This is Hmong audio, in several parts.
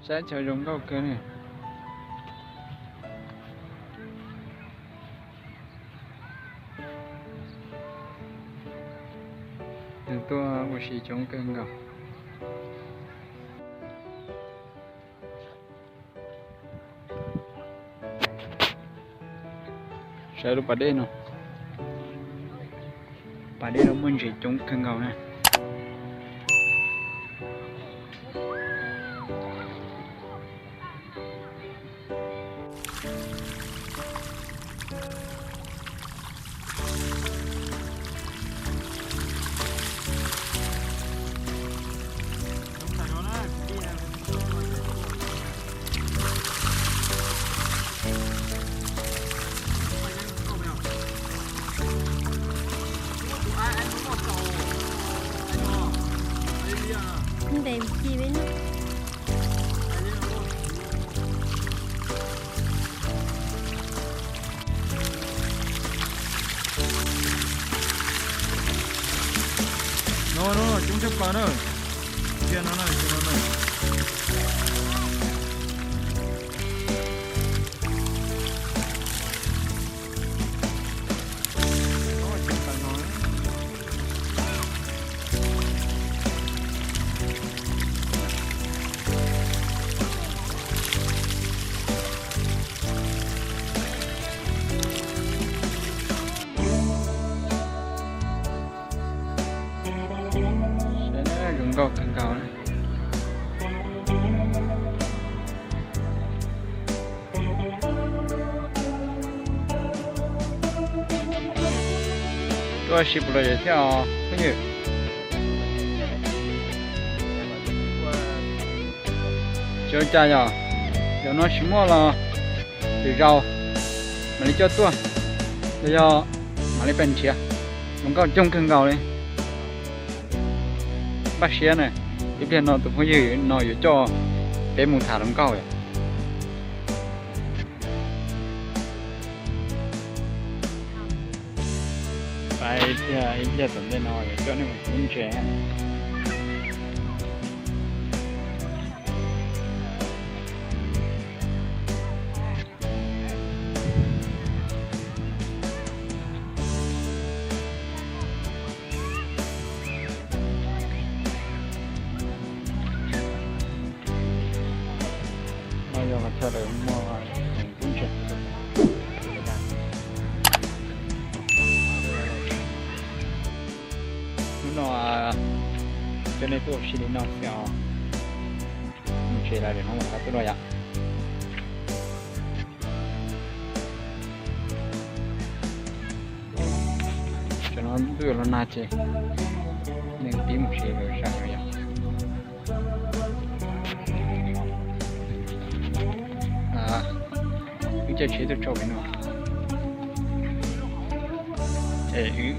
Saib chaw zoo nkauj kawg ne. Neeg tuaj ua si coob kawg nkaus. Saib lub pas dej no, pas dej no muaj ntses coob kawg nkaus na. Ntes ci me no. No no, coob tshaj plaws na. Cia no na, cia no na. Zoo nkauj kawg nkaus na. Tuaj ua si puas lom zem thiab os phooj ywg? Tsis ua cas yog, yog no tsis muaj los lwm zaus mam li coj tuaj, los yog mam li pem nrhiav. Zoo nkauj coob kawg nkaus li. Npaj siab na, ib pliag no tus phooj ywg no yuav coj peb mus tham hluas nkauj yom. Pab ib pliag, ib pliag tom ntej no yuav coj nej mus pub ntses. No yog qhov chaw lawv muag pub ntses. Hnub no coj nej tuaj ua si li no xwb os. Ntses lawm, lwm hnub mam rov qab tuaj dua yom. Tam no ntuj yuav los nag ces neeg pib mus tsev lawm sab no yom. Wb caij tsheb tuaj txog pem no es wb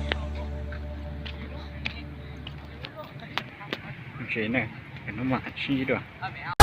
mus tsev na, lwm hnub mam sib ntsib dua.